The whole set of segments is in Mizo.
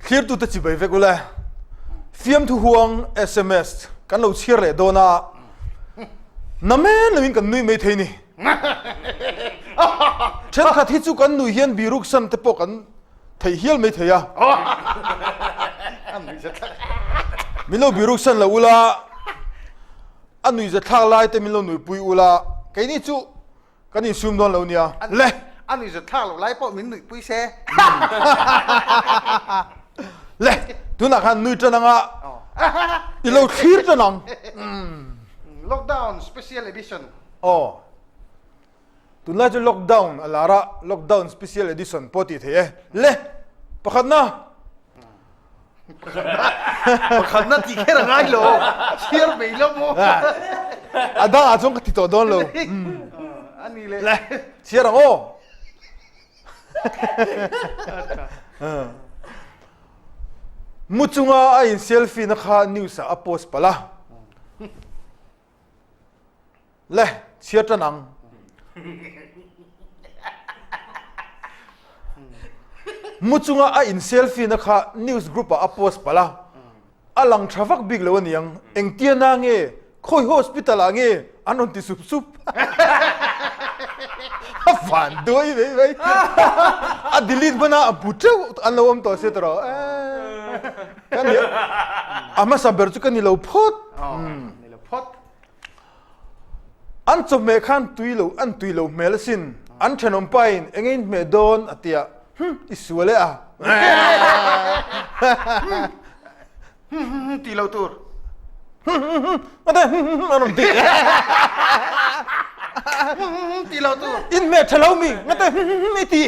Thlirtute chibai vek ule. Fiamthu huang sms kan lo chhiar leh dawn a, na men loin kan nui mai thei ni. Thenkhat hi chu kan nui hian biruk san te pawh kan theih hial mai thei a. Min lo biruk san lo ula, a nuihza thlak lai te min lo nuihpui ula, keini chu Kan insum dawn lo nia. Le! A nuihzat thlak loh lai pawh min nuihpui se. Le! Tunah khan nui tan anga i lo thlir tan ang. Lockdown special edition. Aw. Tunlai chu lockdown a lar a, lockdown special edition pawh tih theih e. Le! Pakhatna! Pakhatna tih kher a ngai lo, chhiar mai lo maw? A dang ah chuan ka ti tawh dawn lo. A ni le. Le, chhiar ang aw. Mu chunga a in selfie na kha news ah a post palh a. Le, chhiar tan ang. Mu chunga a in selfie na kha news group ah a post palh a, a lang tha vak bik lo aniang, engtia na nge, khawi hospital ah nge an rawn ti sup sup. A van duai mai mai. A delete hman a, a bu teuh an lo awm tawh sia tawh. Ka ni, a hmasa ber chu ka ni lo phawt. Ni lo phawt. An chawhmeh khan tui lo an tui lo hmel asin, an thenawm pa in enge in hmeh dawn a tia, Hum, i sual e a. Hum hum hum ti lo tur. Hum hum hum, mate hum hum hum an rawn ti. Hum hum hum ti lo tur. In hmeh tha lo mi, mate hum hum hum i ti.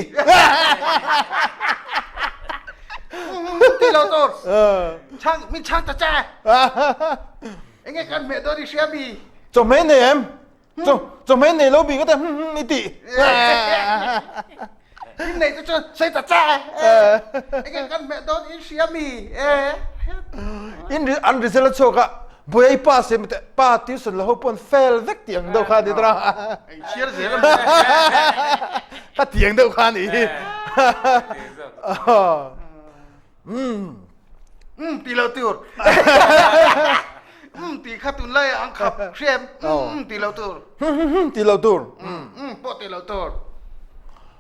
Hum hum hum ti lo tur. Chhang, min chhang ta che. Enge kan hmeh dawn i hria mi? Chawhmeh nei em? Chaw chawhmeh nei lo bik a te hum hum i tih. In nei te chuan sawi ta cha e. Enge kan hmeh dawn i hria mi? In an result a chhuak a, Buai pa se mite pa tuition la ho pawn fail vek tih ang deuh kha a ni tawh a. Eng chhiar zel a maw? Ka tih ang deuh kha a nih hi. Umm. Umm ti lo tur. Umm ti kha tunlai ah an khap hrem. Umm ti lo tur. Hum ti lo tur. Umm pawh ti lo tur.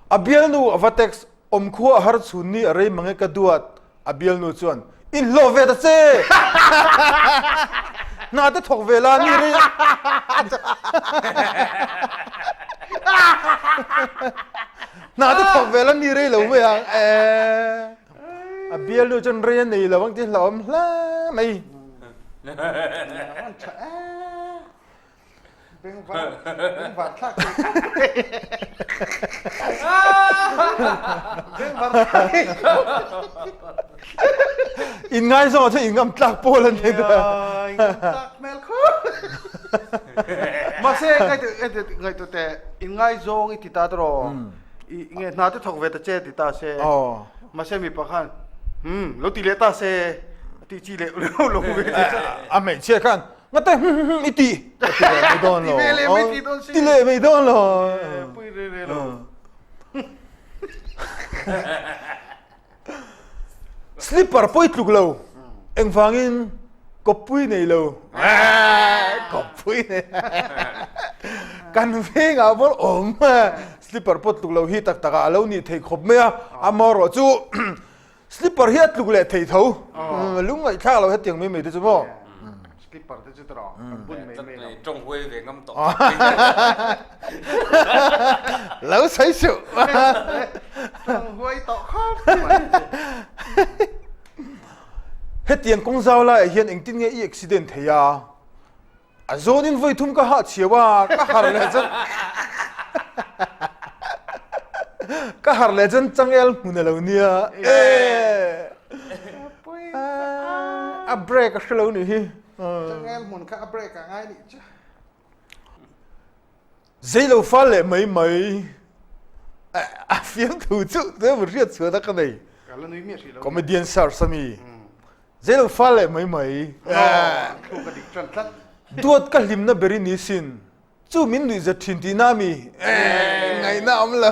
A bialnu a va text awm khua a har chhun ni a rei mange ka duat. A bialnu chuan in hlawh ve ta che. Hna te thawk ve la ni rei. Hna te thawk ve la ni rei lo mai ang. A bialnu chuan rei a nei lo ang tih hlauhawm hle mai. In ngaizawng ah chuan in ngam tlak pawl an nei ta. Mahse ngaihtuah teh in ngaizawng i ti ta tawh I nge hna te thawk ve ta che ti ta se. Mahse mipa khan hmm lo ti leh ta se a tih chi leh lo lo ve ta che. A hmeichhia khan ngate hmm hmm hmm i ti a ti leh mai dawn lo. Ti ve leh mai ti dawn si. Ti leh mai dawn lo. Pui re re lo. Slipper pawh i tluk lo. Engvangin kawppui nei lo. Kawppui nei. Kan vengah pawh awm slipper pawh tluk lo hi tak takah a lo nih theih khawp mai a. Amaherawh chu slipper hi a tluk leh thei tho. Lung ngaihthlak lo hetiang mai mai te chu maw. Slipper te chu tawh kan bun mai mai lo. Tawng huai ve ngam tawh. Lo sawi suh. Tawng huai tawh khawp mai. Hetiang kawng zau laiah hian engtin nge i accident thei a? A zawnin vawi thum ka hah chhiau a, ka har leh chuan ka har leh chuan changel hmun a lo nia. A break a hre lo nih hi. Changel hmun kha a break a ngai nih chu. Zeilo fal leh mai mai. A fiamthu chu te mu hriat chhuat a ka nei. Ka la nui miah hrih lo. Comedian search a mi. Zeilo fal leh mai mai. Thu ka dik tan tlat. Duat ka hlimna ber i ni sin. Chu min nuih zet thin tihna a mi? Ngaihna awm lo.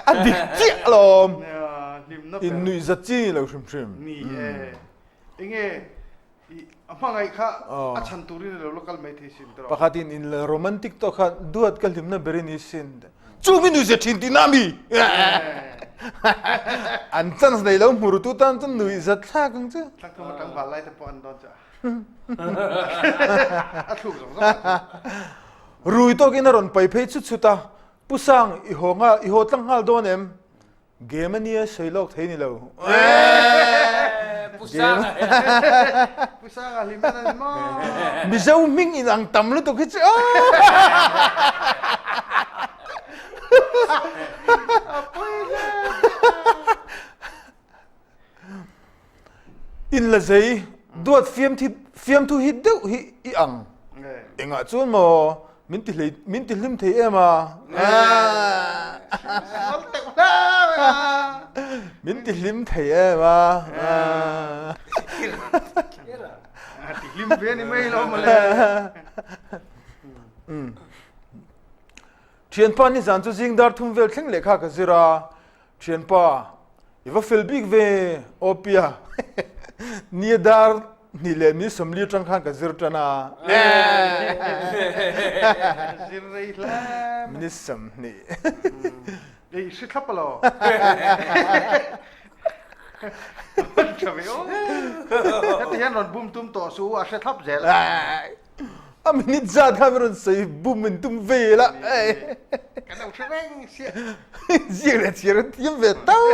A dik chiah alawm. In nuih zat chi ni lo hrim hrim. Ni e. Enge a hmangaih kha a chhan turin a lo la kal mai thei sin tawh. Pakhatin in la romantic tawh khan duat ka hlimna ber i ni sin. Chu mi nuih zat thin tihna a mi? An chance nei lo hmu rutu tan chuan nuih zat thlak ang chu. Thlak thum atang val lai te pawh an dawn chu a. A thluk zawng zawng ah chuan. Rui tawkin a rawn pai phei chut chut a, Pu Sang, i haw nghal, i haw tlang nghal dawn em? Game a nia sawi lawk thei ni lo. Pu Sanga. Pu Sanga hlim en ani maw? Mizo hming in ang tam lutuk hi chu aw. A pawi hle. In la zei duat fiamthi fiamthu hi deuh hi i ang. Engah chuan maw min ti hlei min ti hlim thei em a. Min ti hlim thei em a. Ti hlim ve ni mai lo mawle. Thianpa nizan chu zing dar thum vel thleng lehkha ka zir a. Thianpa, i va fel bik ve aw Pia. Nia dar hnih leh ni 40 atang khan ka zir tan a. Zir rei hle. Ni 20. Ei hri thlap alo. Tha ve aw. Heti hian rawn bum tum tawh suh u, a hre thlap zel. A minute zat kha min rawn sawi bum in tum ve la. Kan lo hre reng sia. Ziak leh chhiar an thiam ve tau.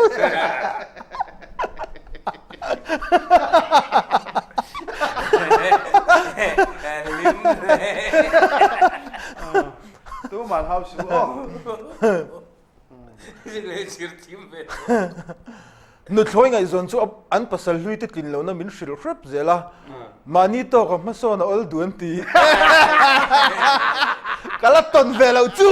Tuman hau su aw. Nuthlawi ngaihzawn chu an pasal hlui te tlin lohna min hrilh hrep zel a, mahni tawka hmasawn a awl duh an ti. Ka la tawn ve loh chu!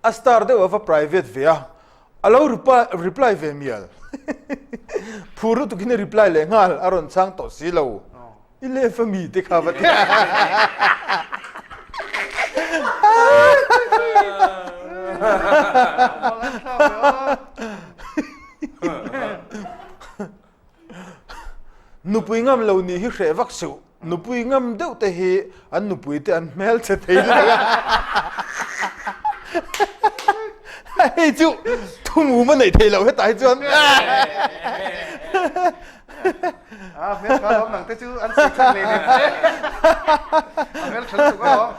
A star deuh a va private ve a, A lo reply ve mial. Phur lutuk in a reply leh nghal, a rawn chhang tawh si lo. I lef a mi te kha va ti. Nupui ngam lo nih hi hreh vak suh. Nupui ngam deuh te hi an nupui te an hmel che thei lutuk a. Hei chu thumum a neih theih loh hetah hi chuan. A hmel tha lawm nang te chu an sawi chhan leh leh che. A hmel tha lutuk alawm.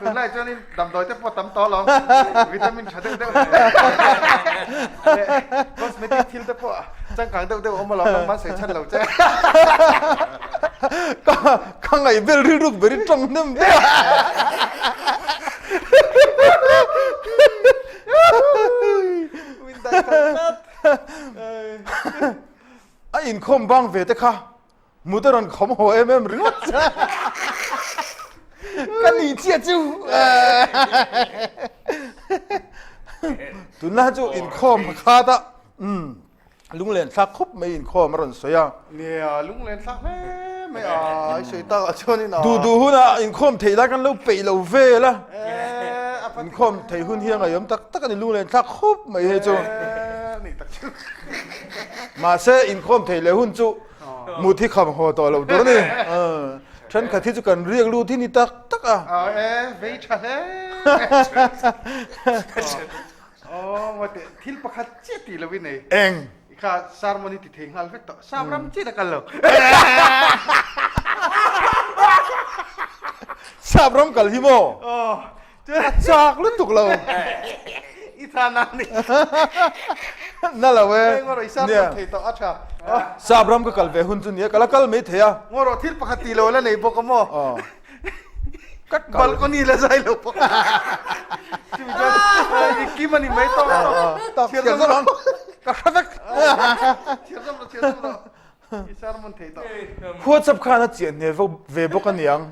Tunlai chuanin damdawi te pawh tam tawh alawm. Vitamin tha deuh deuh leh cosmetic thil te pawh changkang deuh deuh awm alawm nangman sawi chhan lo che. Ka ka ngaih vel rilruk ber i tawng hnem deuh a. A inkhawm bang ve te kha Mut a rawn khawm haw em em ringawt che. Ka ni chiah chu. Tunlai chu inkhawm a khat a. Lunglen thlak khup mai inkhawm a rawn sawi a. Nia, lunglen thlak hle mai a, i sawi tak ah chuan in a. Duh duh hunah inkhawm theih lai kan lo peih lo vel a. Inkhawm theih hun hi a ngaihawm tak tak a ni, lunglen thlak khup mai hei chu. Mahse inkhawm theih leh hun chu Mut hi kham haw tawh loh tur a ni. Thenkhat hi chu kan riak lut hi ni tak tak a. Aw e, vei tha hle. Aw mate, thil pakhat chiah tih lo i nei. Eng? I kha sermon hi ti thei nghal vek tawh. Sap ram chiah la kal lo. Sap ram kal hi maw? Aw. A chak lutuk lo. I tha na ni. Na lo e. Ngawr i sap ram thei tawh a tha. Sap ram ka kal ve hun chu nia ka la kal mai thei a. Ngawr thil pakhat ti lo la nei bawk a maw. Ka kal. Balcony la zai lo bawk. Chumi chuan i kim a ni mai tawh. Tak thiam zawk ang. Ka hre vek. Thiam zawk lo thiam zawk lo. I sermon thei tawh. WhatsApp khan a chiah hne ve bawk aniang.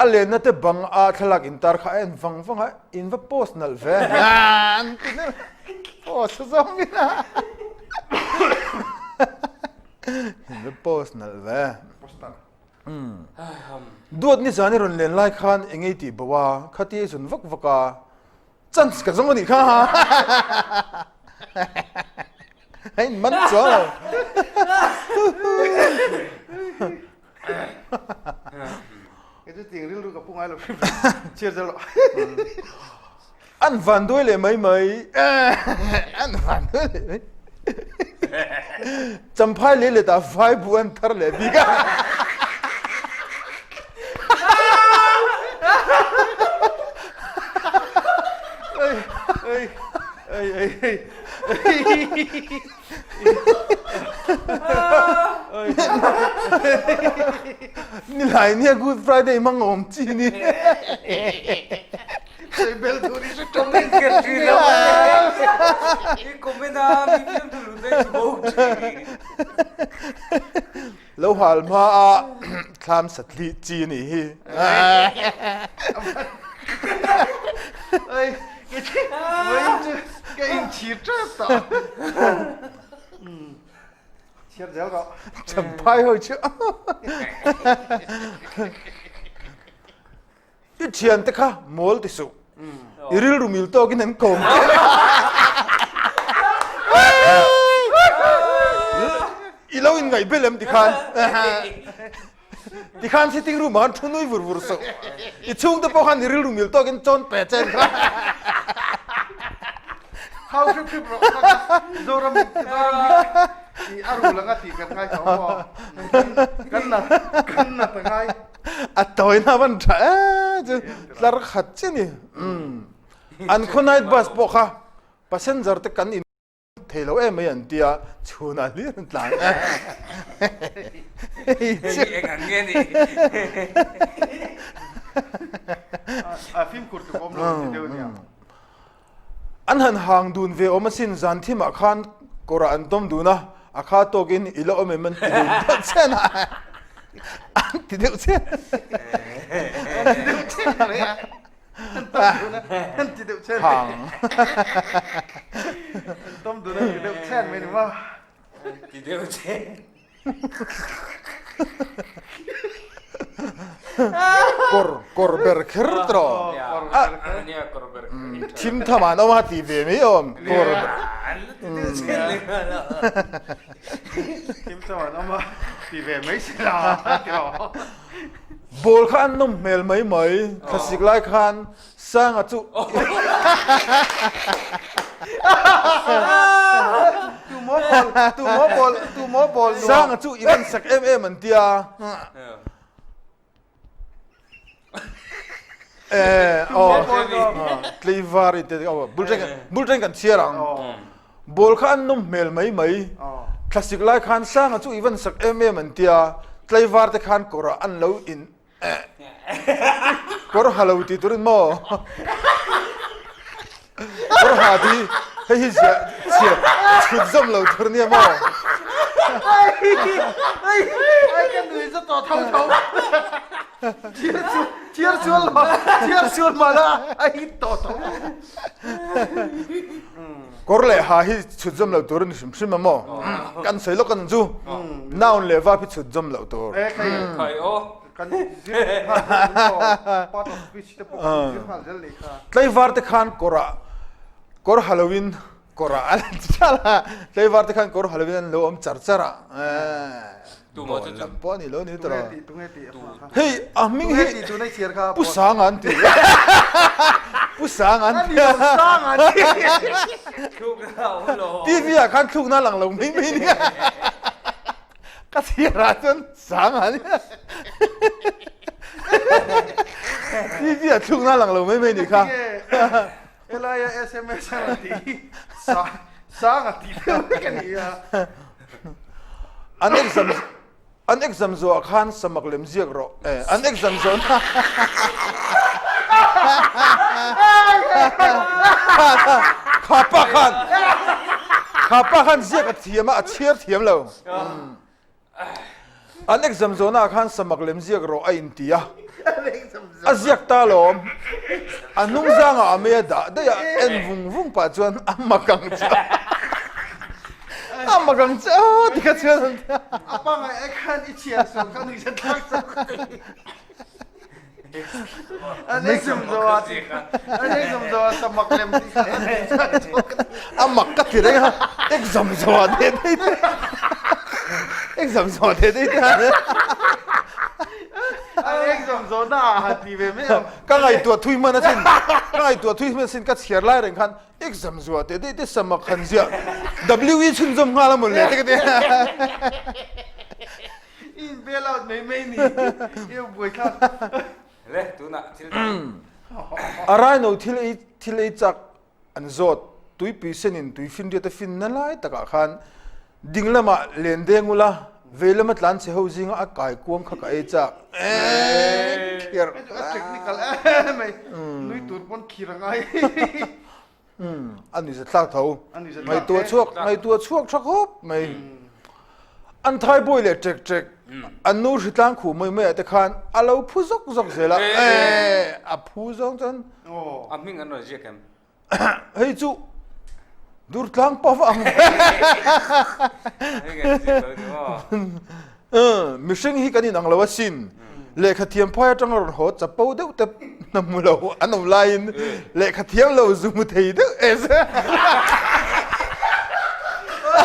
A lenna te bang a thlalak intar kha a en vang vang a, in va post nalh ve. An ti ner. Post zawng in a. In post nalh ve. Duat nizan i rawn len lai khan eng ei tih bo a, khati ei zun vak vak a, chance ka zawng a nih kha. A in man chuang lo. Kei chu ting rilru ka pu ngai lo hrim chhiar zel lo. An van duai leh mai mai. An van duai leh mai. Champhai leh let ah vai bu an thar leh bik a. Ei ei ei ei ei. Nilai nia Good Friday hmang awm chi ni. Sei bel tur i hre tawng in ker thin lo i comment a mi fiam tu lu dai bo thin. Lo hal hma a thlam satli chi ni hi. Ei vawiin chu ka inchhir tep tawh. Chhiar zel rawh. Champhai ho chu. I thiante kha mawl ti suh. I rilru mil tawkin an kawm che. I lo inngaih bel em tikhan? Tikhan sitting room ah khan thu nui vur vur suh. I chhungte pawh khan i rilru mil tawkin chawn pe che an kha. Hau hrip hrip rawh kha kha Zoram Zoram hi i a rul anga tih kan ngai tho maw? Kan na kan na ta ngai. A tawina van tha e chu tlar khat chi ni. An khaw night bus pawh kha passenger te kan in thei lo em mai an tia chhunah hlir an tlan. Hei eng ang nge ni. A fimkhur tuk awm lo ti deuh nia. An han hang dun ve awm asin zan thimah khan kawrah an tawm dun a, a kha tawkin i la awm em an ti dun deuh chen a, an ti deuh chen. An ti deuh chen mai a, an tawm dun a, an ti deuh chen. Hang. An tawm dun a, an ti deuh chen mai ni maw. An ti deuh chen. Kawr kawr ber kher tawh thim tham an awm a ti ve mai awm kawr thim tham an awm a ti ve mai si la ball kha an nawm hmel mai mai thlasik lai khan Sanga chu Tu maw ball, tu maw ball, tu maw ball nuam. Sanga chu i van sak em em an tia. Eh, oh, tleivar i te, oh, bul teng, bul teng kan chhiar ang. Ball kha an nawm hmel mai mai. Thlasik lai khan Sanga chu i van sak em em an tia. Tleivar te khan kawrah an lo in Kawr ha lo ti turin maw? Kawr ha ti hei hi ziah chhiat chhut zawm lo tur nia maw? Ai ka nui za tawh tho tho. Thiar chu thiar chuan lo thiar chuan mah la a hit tawh tho. Kawr leh ha hi chhut zawm lo tur a ni hrim hrim a maw? Kan sawi lawk an chu. Noun leh verb hi chhut zawm loh tur. Khai aw. Kan zir nghal zel maw? Part of speech te pawh kan zir nghal zel nih kha. Tlaivar te khan kawrah kawr ha loin kawrah an ti chal a, tlaivar te khan kawr ha loin an lo awm char char a. Tumaw chu chu. Lam pawh a ni lo ni tawh. Tunge tih tunge tih a hma kha. Hei a hming hi Tunge tih tuna i chhiar kha. Pu Sanga an ti. Pu Sanga an ti. A ni lo Sanga an ti. Thlukna a awm lo. TV ah khan thlukna a lang lo mai mai nia. Ka chhiar ah chuan Sanga a nia. TV ah thlukna a lang lo mai mai nih kha. Helaia sms a rawn tih hi sang a tih deuh vek a ni a. An exam an exam zawh ah khan samak lem ziak rawh eh an exam zawh na kha pa khan kha pa khan ziak a thiam a a chhiar thiam lo. An exam zawhnaah khan samak lem ziak rawh a inti a, a ziak ta alawm. A hnung zangah a mei a dah daih a, en vung vung pah chuan a mak ang chu. A mak ang che aw ti kha chuan an ti a. A pangai ai khan i chhiar sual kha nui zat thlak zawk ka ti. An exam zo a ti an exam zo a samak lem ti kha an nui zat zawk ka ti. A mak ka ti reng a, exam zo a te dei te. Exam zo a te dei te. An exam zo na ah han ti ve mai ang. Ka ngaihtuah thui hman asin, ka ngaihtuah thui hman asin ka chhiar lai reng khan Exam zuah teh daih te samak han ziah W E chhunzawm nghal a mawn le te ka ti. I in bail out mai mai ni i buai thlak. Le tunah thil dang. A raino thil ei thil ei chak an zawt tuipui senin tuifinriat a finna lai takah khan ding lamah len deng ula vei lama tlan chhe ho zinga a kai kuang kha ka ei chak. Eeii khiar. A technical em mai nui tur pawn khir a ngai. A nuihza thlak tho. Ngaihtuah chhuak ngaihtuah chhuak tha khawp mai. An thaibawi leh ṭek ṭek an nu hritlang khuh mai mai ah te khan a lo phu zawk zawk zel a. Eeii a phu zawng chuan. A hming an rawn ziak em? Hei chu Durtlang pa va ang. Mihring hi kan inang lo asin. Lehkha thiam phai atanga rawn haw chapo deuh te hna hmu lo an awm laiin lehkha thiam lo zu hmu thei deuh e.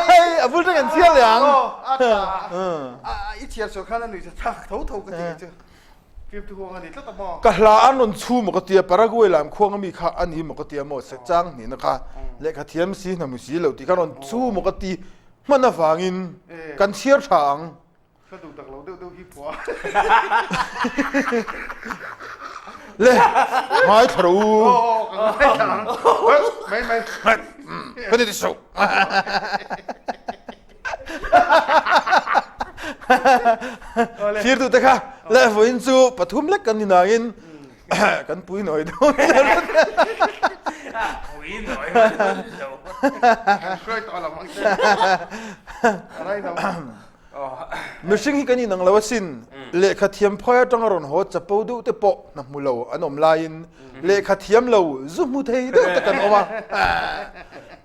Hei a bul tang an chhiar leh ang. I chhiar sual khan a nuih thlak tho tho ka ti chu. Ka hla an rawn chhu maw ka tia, Paraguay lam khuang ami kha a ni maw ka tia maw, Sechang hnihna kha lehkha thiam si hna hmu si lo tih kha rawn chhu maw ka ti hman avangin kan chhiar tha ang. Ka duh tak lo deuh deuh hi phuah. Le, ngaithla rawh u. Aw, ka ngaithla ang. Mai mai. Ka ni ti suh. Thlir duh te kha le vawiin chu pathum lek kan ni nangin kan pui nawi dawn Pui nawi dawn lo. Hruai tawh lo ang che. Rai lo. Mihring hi kan inang lo asin. Lehkha thiam phai atanga rawn haw chapo deuh te pawh hna hmu lo an awm laiin lehkha thiam lo zu hmu thei deuh te kan awm a.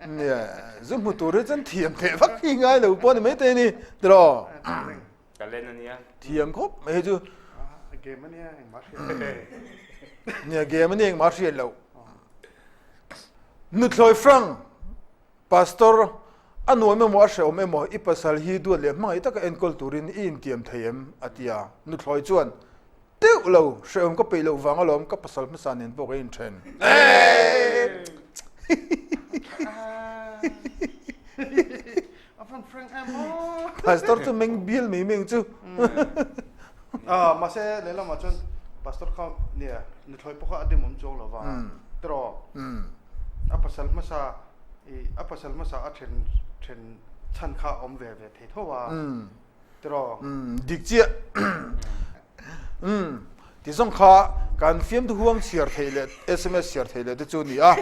Nia, zu hmu tur hi chuan thiam theh vak hi ngai lo pawh a ni maithei a ni tiraw? Talent a nia. Thiam khawp mai hi chu. Game a nia engmah hriat loh. Nia, game a nia engmah hriat loh. Nuthlawi Frank. Pastor, a nuam emaw a hrehawm emaw i pasal hi duat leh hmangaih taka enkawl turin i intiam thei em? a ti a. Nuthlawi chuan, Teuh lo, hrehawm ka peih loh vang alawm ka pasal hmasa nen pawh ka inthen. Pastor chu meng bial mai mai ang chu. Mahse lehlamah chuan Pastor kha nia nuthlawi pawh kha a demawm chuang lo va, tiraw? A pasal hmasa i a pasal hmasa a then then chhan kha a awm ve ve thei tho a tiraw? Umm dik chiah umm ti zawng kha kan fiamthu huang chhiar theih leh sms chhiar theih leh te chu a ni a,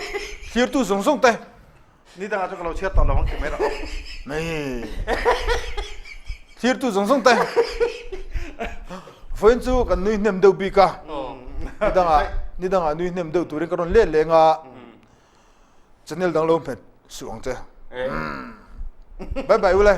thlirtu zawng zawng te. Ni dangah chuan ka lo chhiar tawh lo ang ti mai rawh. Mai thlirtu zawng zawng te vawiin chu kan nui hnem deuh bik a, ni dangah ni dangah nui hnem deuh turin ka rawn let leng a. Channel dang lo hmet suh ang che. Bye bye ule.